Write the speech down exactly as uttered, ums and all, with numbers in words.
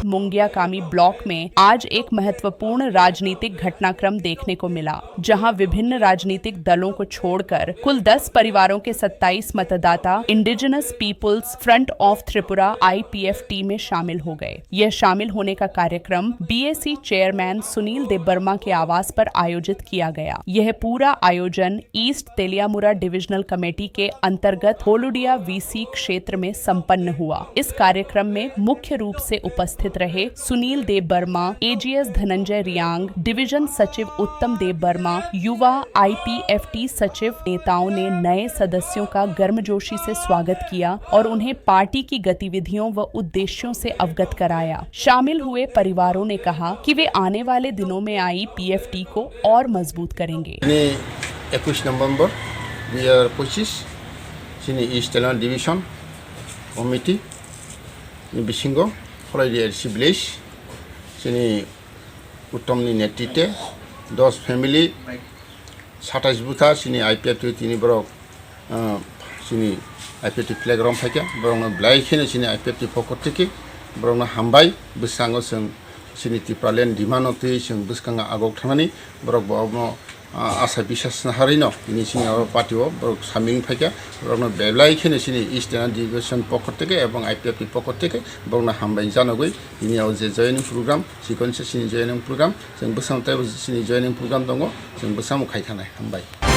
मुंगियाकामी ब्लॉक में आज एक महत्वपूर्ण राजनीतिक घटनाक्रम देखने को मिला, जहां विभिन्न राजनीतिक दलों को छोड़कर कुल दस परिवारों के सत्ताईस मतदाता indigenous peoples front of Tripura, IPFT, में शामिल हो गए। यह शामिल होने का कार्यक्रम बीएसी चेयरमैन सुनील देबबर्मा के आवास पर आयोजित किया गया। यह पूरा आयोजन ईस्ट तेलियामुरा डिविजनल कमेटी के अंतर्गत होलुडिया वीसी क्षेत्र में संपन्न हुआ। इस कार्यक्रम में मुख्य रूप से उपस्थित रहे सुनील देबबर्मा, एजीएस धनंजय रियांग, डिवीजन सचिव उत्तम देबबर्मा, युवा आईपीएफटी सचिव, नेताओं ने नए सदस्यों का गर्मजोशी से स्वागत किया और उन्हें पार्टी की गतिविधियों व उद्देश्यों से अवगत कराया। शामिल हुए परिवारों ने कहा कि वे आने वाले दिनों में आई पीएफटी को और मजबूत करेंगे। Ni ekush November dui hajar pochis, chini East Telang Division Committee ni bisingo Kholaidi L C village, chini Uttom ni netrite dos family, satais bwtha chini I P F T tini borok, ah, chini I P F T flag rom phaikha, borokno belai kheno chini I P F T pokot theke borokno hambai. Bwskango chwng chini Tipraland demand-o twi chwng bwskango agok thangnani, borok bo omo, ah, asa bisas naharino tini chini oro party-o borok samil phaikha, borokno belai kheno chini East Telang Division pokot theke ebong I P F T pokot theke borokno hambai janogwi tini o je joining program, chikon se chini joining program, chwng bwskango teibo chini joining program tongo, chwng bwskango khai thangnai. Hambai.